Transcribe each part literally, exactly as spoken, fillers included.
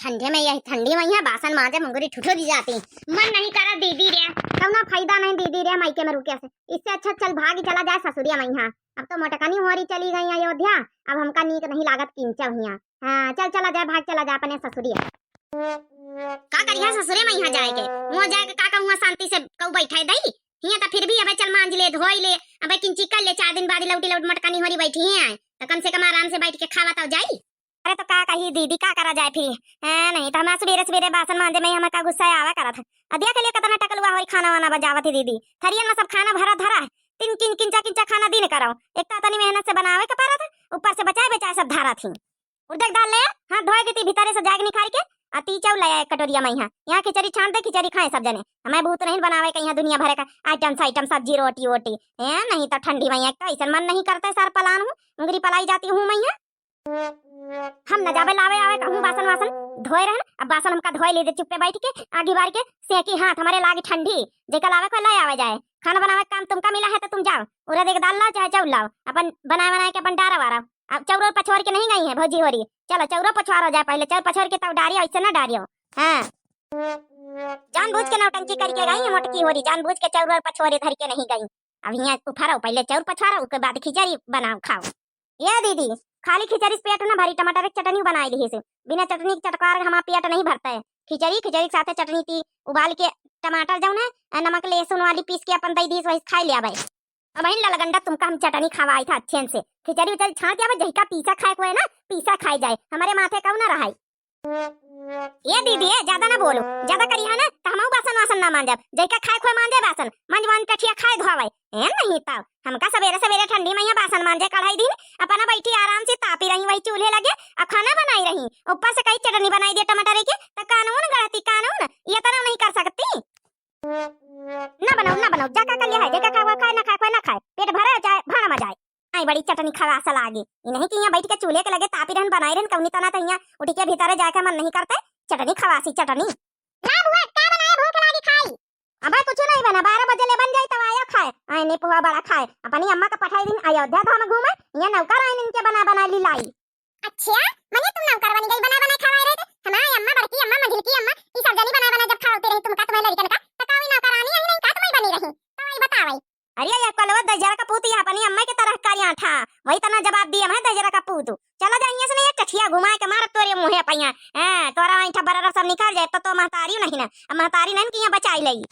ठंडे में, यही ठंडी में यहाँ बासन माजे मुंगरी ठुठुरी जाती। मन नहीं करा दीदी रे, कौनो फायदा नहीं दीदी रे, मायके में रुके से। इससे अच्छा चल भागी चला जाए ससुरिया में यहाँ। अब तो मोटकनी होरी चली गई अयोध्या, अब हमका नीक नहीं लागत किंचा हियाँ। हाँ, चल चला जाए, भाग चला जाए अपने ससुरिया। का करिया ससुरे में यहाँ जाए के? वहाँ जाए के का कहूँ, शांति से कहूँ बैठे दई। हियाँ तो फिर भी अबे चल मांज ले, धोई ले, अबे किंची कर ले, चार दिन बाद लौटी लौट मोटकनी होरी बैठी है, तो कम से कम आराम से बैठ के खावा तब जाई। अरे तो का कही दीदी, का करा जाए फिर? हैं, नहीं तो हमारा सवेरे सवेरे बासन मांजे में हमका गुस्सा आवा करत है। अदिया के लिए कितना टकलुआ होई खाना वाना बजावत है दीदी। थरियन में सब खाना भरा धरा है। तीन किन किंचा किंचा खाना दिन करो। एक तो इतनी मेहनत से बनावे के परत है, ऊपर से बचाए बचाए सब धारा थी। उर्दे के दाल ले आ, हाथ धोए देती भीतरे से जाग निकाल के, आ ती चाउर ले आ एक कटोरिया में यहाँ। यहाँ खिचड़ी छान दे, खिचड़ी खाए सब जने। हमें भूत नहीं बनावे के यहाँ दुनिया भरे का आइटम साइटम, सब्जी रोटी वोटी। हैं, नहीं तो ठंडी में एक तो ऐसा मन नहीं करता है, सर पलान हूँ, उंगली पलाई जाती हूँ मैं यहाँ। हम न जाबे लावे आवे कहूँ बासन वासन धोए रहन, अब बासन हमका धोए ले दे चुप्पे बैठ के, आगी बार के सेकी हाथ हमारे लागी ठंडी, जेका लावे को ले आवे जाए। खाना बनावे का काम तुमका मिला है तो तुम जाओ, उरद एक दाल लाओ चाहे चाउर लाओ, अपन बनाए बनाए के अपन डारा वारा। अब चौरो पछोर के नहीं गई है भौजी होरी, चलो चौरो पछोर हो जाए पहले, चौर पछोर के तब डारियो, ऐसे ना डारियो। हाँ, जानबूझ के नौटंकी करके गई है मोटकी होरी, जानबूझ के चौरो पछोरे धर के नहीं गई। अब हियाँ उफारो, पहले चौर पछोरो, उसके बाद खिचड़ी बनाओ खाओ। ये दीदी, खाली खिचड़ी से पेट ना भरी, टमाटर के चटनी बनाई ली से। बिना चटनी के चटकार हमारा पेट नहीं भरता है। खिचड़ी, खिचड़ी के साथे चटनी थी, उबाल के टमाटर जौन है, आ नमक लहसुन वाली पीस के अपन दई दी, वही खाई लिया भाई। अब बहिन ललगंडा तुमका हम चटनी खवाई था अच्छे से। खिचड़ी उचड़ी छाँट दिया भाई, जहिका पीसा खाए को है ना, पीसा खाई जाए, हमारे माथे का ना रहाई। ए दीदी, ए, ज्यादा ना बोलो, ज्यादा करी है ना, तो हमहू बासन वासन ना मांजब। जइका खाए खोए मांजे बासन, मांज मांज टठिया खाए धोवे। ए नहीं तो, हमका सवेरे सवेरे ठंडी में यहाँ बासन मांजे कढ़ाई दिन, अपना बैठी आराम से तापी रही वही चूल्हे लगे, आ खाना बनाई रही। ऊपर से कई चटनी बनाई दे टमाटर के, तो कानून गढ़ती कानून, ये तरह नहीं कर सकती। ना बनाओ, ना बनाओ, जा का कर लिया है, जइका खाए खाए, ना खाए खोए ना खाए, पेट भरे जाए, भाड़ में जाए। आई बड़ी चटनी खवास लागे। इन्हीं के यहाँ बैठ के चूल्हे के लगे तापी रहन, बनाई रहन, कौनी तना तो यहाँ उठ के भीतरे जाए के मन नहीं करते। चटनी खवासी चटनी। ना बुआ, का बनाए, भूख लागी खाई। अबे कुछ नहीं बना, बारह बजे ले बन जाई तब आयो खाए। आई नहीं पुआ बड़ा खाए, अपनी अम्मा का पठाई दिन अयोध्या धाम घूमे, यहाँ नौकर आइन इनके बना बना ली लाई। अच्छा, मने तुम नौकर बनी गई, बना बना खवाए रहे थे। हमारी अम्मा, बड़की अम्मा, मंझिलकी अम्मा, ये सब जनी बना बना जब खावते रही तुमका, तुम्हारे लड़कन का, तो का वही नौकरानी आई नहीं का तुम्हारी बनी रही? तो वही बतावे। अरे ये कलवा दहिजरा का पूत, ये अपनी अम्मा की तरह करिया था, वही तना जवाब दिया मैं दहिजरा का पूत। चला जा यहाँ से नहीं, टठिया घुमाए के मारब तोरे मुँहे पइया। हाँ, तोरा वहीं ठा बरर सब निकल जाए तो, तो महतारी नहीं ना, अब महतारी नहीं कि यहाँ बचाई लई।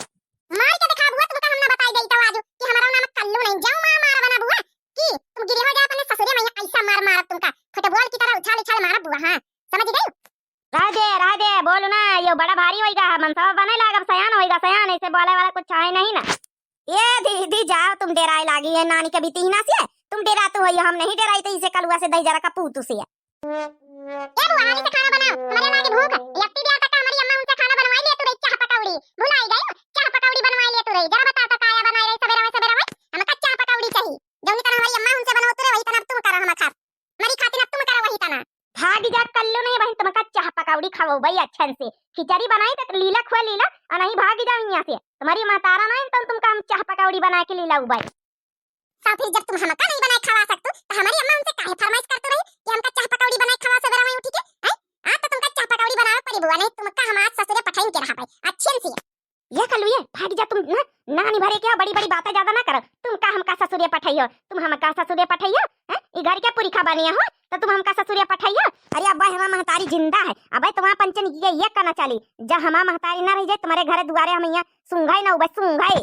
मार के देखा बुआ, तुमका हम ना बताई देई तो आज कि हमारा नाम कल्लू नहीं, जाओ मार मार बना बुआ कि तुम गिरी हो जाए अपने ससुरे में, ऐसा मार मार तुमका फुटबॉल की तरह उछाल उछाल मारब बुआ। हाँ, समझ गई? रह दे, रह दे, बोलू ना, यो बड़ा भारी होइगा, मनसवा बने लागब, सयान होइगा, सयान, ऐसे बोले वाला कुछ है नहीं ना। ए दीदी, जाओ, तुम डेराए लागी है नानी के बितिहना से, तुम डेरातू हो, हम नहीं डेराई तो इसे कलुआ से दहिजरा का पूतू से। ए बुआ, हाली से खाना बनाओ, हमारे यहाँ की भूख है। यत्ती दिया तक हमारी अम्मा उनसे खाना बनवाई ले तू रही, चाह पकौड़ी भुलाई गई, चाह पकौड़ी बनवाई ले तू रही, जरा बताओ तो काया बनाए रही सवेरे में, सवेरे में हमका चाह पकौड़ी चाहिए, जौनी तरह हमारी अम्मा उनसे बनवा तू रहे वही तरह तुम करो हम खाब। हमारी खातिर अब तुम करो वही तना। भाग जा कल्लू नहीं बहिन, तुमका चाह पकौड़ी खवउबई अच्छन से। खिचड़ी बनाई तो लीला खुआ लीला, और नहीं भाग जाओ यहाँ से। तुम्हारी महतारा नहीं तो तुमका हम चाह पकौड़ी बना के लीला उबई। तो फिर जब तुम हमका नहीं बनाए खवा सकतू, तो हमारी अम्मा उनसे काहे फरमाइश करतू रही कि हमका चाह पकौड़ी बनाए खवा सवेरा में उठी के? हैं? आ तो तुमका चाह पकौड़ी बनावे पड़ी बुआ, नहीं तुमका हम आज ससुरे पठाइन के रहा भाई। अच्छन से। ये कलुए, भाग जा तुम ना, नानी भरे के हो, बड़ी बड़ी बातें ज्यादा ना करो। तुम का हमका ससुरे पठाइयो, तुम हमका ससुरे पठाइयो, हैं? ई घर के पुरखा बनिया हो, तो तुम हमका ससुरे पठाइयो। अरे अब्बा, हमार महतारी जिंदा है, अबे तुम्हारा पंचन ये, ये कहना चाली, जब हमार महतारी ना रह जाए, तुम्हारे घरे दुआरे हम यहाँ सूंघाई ना उबे, सूंघाई।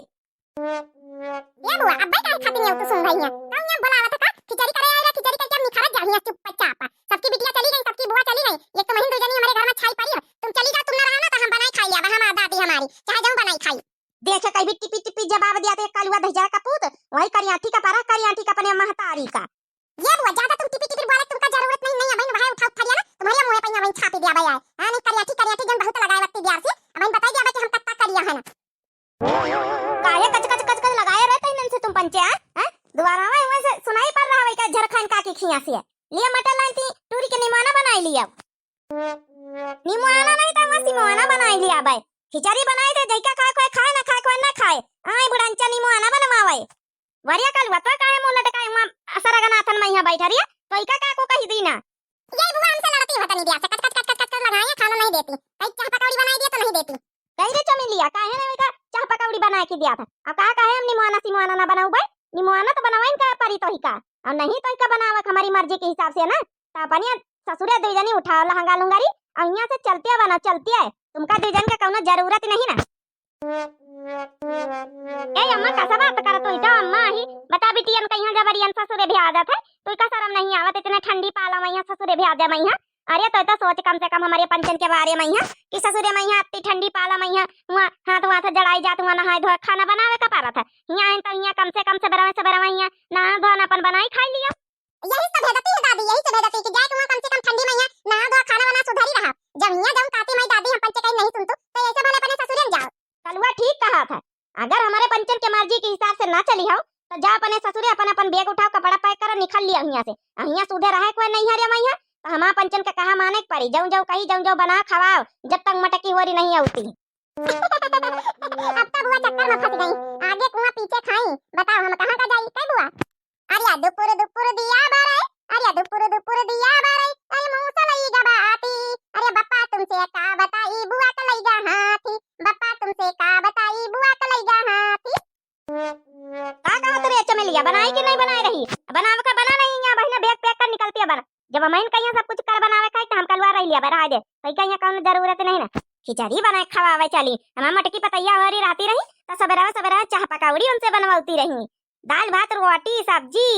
ये बुआ, अब्बे काहे खातिर नहीं तू सूंघाई है? तो यहाँ बुलावा था का? खिचड़ी करे आए रहे, खिचड़ी करके अब निखारत जा हियाँ चुप्पे चाप। सबकी बिटिया चली गई, सबकी बुआ चली गई, ये तुम ही दो जनी हमारे घर में छाई पड़ी हो। तुम चली जाओ, तुम ना रहो ना, तो हम बनाई खाई लिया, हमार दादी हमारी, चाहे जौन बनाई खाई। देखे कहीं भी टिपी टिपी जवाब दिया तो एक कलुआ दहिजरा का पूत, वही करियाठी का पारा, करियाठी का अपने महतारी का। ये बुआ, ज्यादा तुम टिपी टिपी बोले, तुमका जरूरत नहीं, नहीं है बहन, भाई उठा उठा दिया ना, तुम्हारे मुंह पे यहाँ वहीं छापी दिया भाई आए। हाँ, नहीं करियाठी, करियाठी जन बहुत लगाए वत्ती बिहार से, अब इन बताई दिया कि हम कत्ता करिया है ना। काहे कच कच कच कच लगाए रहते हैं इनसे तुम पंचे, हाँ? हाँ? दोबारा में वैसे सुनाई पड़ रहा है का झरखान का की खिया से। लिया मटर लाइन थी, टूरी के निमोना बनाई लिया। निमोना नहीं था, वहाँ सिमोना बनाई लिया भाई। खिचड़ी बनाई थे, जैका खाए खोए खाए, ना खाए खोए ना खाए। आई बुढ़ंचा निमोना बनवावे। वरिया कलुआ, तो काहे मुंह लटकाए हुआ सरगनाथन में यहाँ बैठा रिया? तो इका का को कही दीना? ये बुआ हमसे लड़त छुट्टी होता नहीं दिया, कच, कच, कच, कच, कच, कच लगाए, खाना नहीं देती। कहीं चाह पकौड़ी बनाई दिया तो नहीं देती। कही रे चमेलिया, काहे ना बेटा चाह पकौड़ी बनाए के दिया था? अब कहा, काहे हम निमोआना सिमोआना ना बनाऊ बे? निमोआना तो बनावे का परी तो ही का, और नहीं तो ही का बनावे हमारी मर्जी के हिसाब से ना। तो अपने ससुरे दुई जनी उठाओ लहंगा लुंगारी, और यहाँ से चलती है बना, चलती है। तुमका दुई जन के कौनो जरूरत नहीं ना। ए अम्मा, कैसा बात करत हो? तो अम्मा ही बता बिटियन कहिया जबरियन ससुरे भी आ जात है, तो का शर्म नहीं आवत? इतने ठंडी पाला में यहाँ ससुरे भी आ जा मैं यहाँ। अरे तो, तो सोच कम से कम हमारे पंचन के बारे में यहाँ कि ससुरे में यहाँ इतनी ठंडी पाला में यहाँ हुआ हाथ वाथ जड़ाई जात, हुआ नहाए धोए खाना बनावे का पारत है। यहाँ आइन तो यहाँ कम से कम सबेरवा सबेरवा यहाँ नहा धोन अपन बनाई खाई लियो। यही सब भेदती है दादी, यही सब भेदती कि जाए के वहाँ कम से कम ठंडी में यहाँ नहा धोआ खाना बना सुधरी रहा। जब यहाँ जाऊँ काती माई दादी हम पंचे कहीं नहीं सुनतू, तो ऐसे भले अपने ससुरे में जाओ। कलुआ ठीक कहा था, अगर हमारे पंचन के मर्जी के हिसाब से ना चली हो, तो जा अपने ससुरे, अपन, अपन बैग उठाओ, कपड़ा पैक करो, निकल लिया यहाँ से। और यहाँ सुधे रहे कोई नहीं हरे मैया, तो हमारे पंचन के कहा माने के पड़ी, जऊँ जऊँ कही, जऊँ जऊँ बना खवाओ, जब तक मटकी होरी नहीं होती। अब तो बुआ चक्कर में फंस गई, आगे कुआं पीछे खाई, बताओ हम कहाँ का जाई, कई बुआ? अरे दुपुर दुपुर दिया बारे, अरे दुपुर दुपुर दिया बारे, अरे मूसलई गबाती, अरे बप्पा तुमसे का बताई बुआ कलई गा हाथी, बप्पा तुमसे का बताई बुआ कलई गा हाथी। का कहत रे चमेलिया, बनाई कि नहीं बनाए रही? बनावे का बना नहीं, यहाँ बहिना बैग पैक कर निकलती है बना। जब हमइन कहिया सब कुछ कर बनावे खाए, तो हम कलवा रही लिया, रहा दे। कहीं कहिया कौनो जरूरत नहीं ना। खिचड़ी बनाए खवावे चली। हमार मटकी पतैया होरी रहती रही, तो सबेरा सबेरा चाह पकौड़ी उनसे बनवाती रही। दाल भात रोटी सब्जी,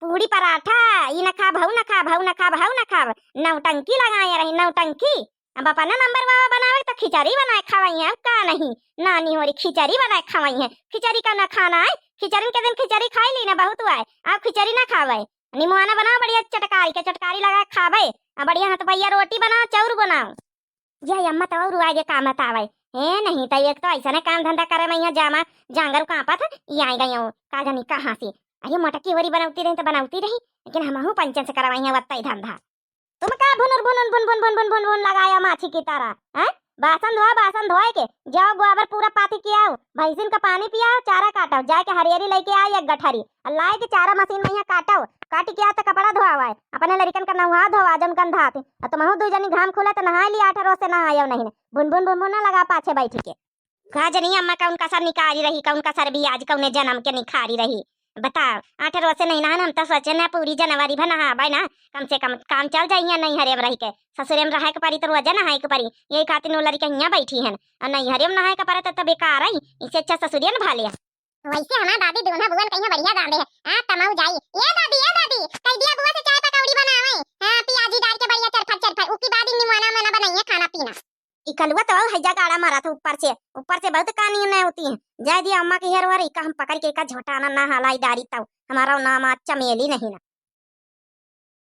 पूड़ी पराठा, ई न खाब, हऊ न खाब, हऊ न खाब, हऊ न खाब। नौटंकी लगाए रही, नौटंकी। अब अपना नंबर बाबा बनावे तो खिचड़ी बनाए खवाई है, का नहीं? नानी होरी खिचड़ी बनाए खवाई है। खिचड़ी का ना खाना है, खिचड़ी के दिन खिचड़ी खाई ली ना बहुत हुआ है, अब खिचड़ी ना खावे। निमोआना बनाओ बढ़िया चटकारी के, चटकारी लगा खावे, आ बढ़िया हाथ भैया रोटी बनाओ, चाउर बनाओ। यह अम्मा तो और आगे काम बतावे। हे नहीं तो एक तो ऐसा ना काम धंधा करे में यहाँ जामा जांगर कांपत है, ये आई गई हूँ, का जानी कहाँ से। अरे मोटकी होरी बनौती रही तो बनौती रही, लेकिन हमहू पंचन से करवाई है वत्ता ही धंधा। तुम का भुनुर भुनुन भुन भुन भुन भुन भुन भुन लगाया माछी की तरह, हैं? बासन धोआ, बासन धोए के जाओ, गोबर पूरा पाथी के आओ, भैंसिन का पानी पियाओ, चारा काटो, जाए के हरियरी लेके आओ एक गठरी, और लाए के चारा मशीन में यहाँ काटो, काट के आओ तो कपड़ा धोआवाए, अपने लड़िकन का नहुआ धोआ जौन गंधात, और तुमहू दू जनी घाम खुला तो नहाए ली, आठ रोज से नहायो नहीं, भुन भुन भुन भुन ना लगा पाछे बैठ के। का जनी अम्मा कौन कसर निकारी रही, कौन कसर भी आज कौने जन्म के निखारी रही। बताओ, आठ रोज से नहीं नहान, हम तो सोचे ना पूरी जनवरी भर नहाबे ना, कम से कम काम चल जाई, यहाँ नैहरे में रह के। ससुरे में रहे के परी तो रोजे नहाए के परी, यही खातिर उ लड़िका यहाँ बैठी हन। और नैहरे में नहाए के परे तो, तो बेकार है, इससे अच्छा ससुरे न भाले। वैसे हमार दादी दूल्हा बुआ कहिया बढ़िया गाँव है। हाँ, कमाऊ जाई। ए दादी, ए दादी, कह दिया बुआ से चाय पकौड़ी बनावे। हाँ, प्याजी डाल के बढ़िया चरफर चरफर। उकी बाद ही निमोना मोना बनाइए खाना पीना। ई कलुआ तो हैजा गाड़ा मारा था ऊपर से, ऊपर से बहुत कानी नहीं होती है। जाए दिया अम्मा के हेर वर, इका हम पकड़ के इका झोटाना ना हलाई डारी तब हमारा नाम आज चमेली नहीं ना।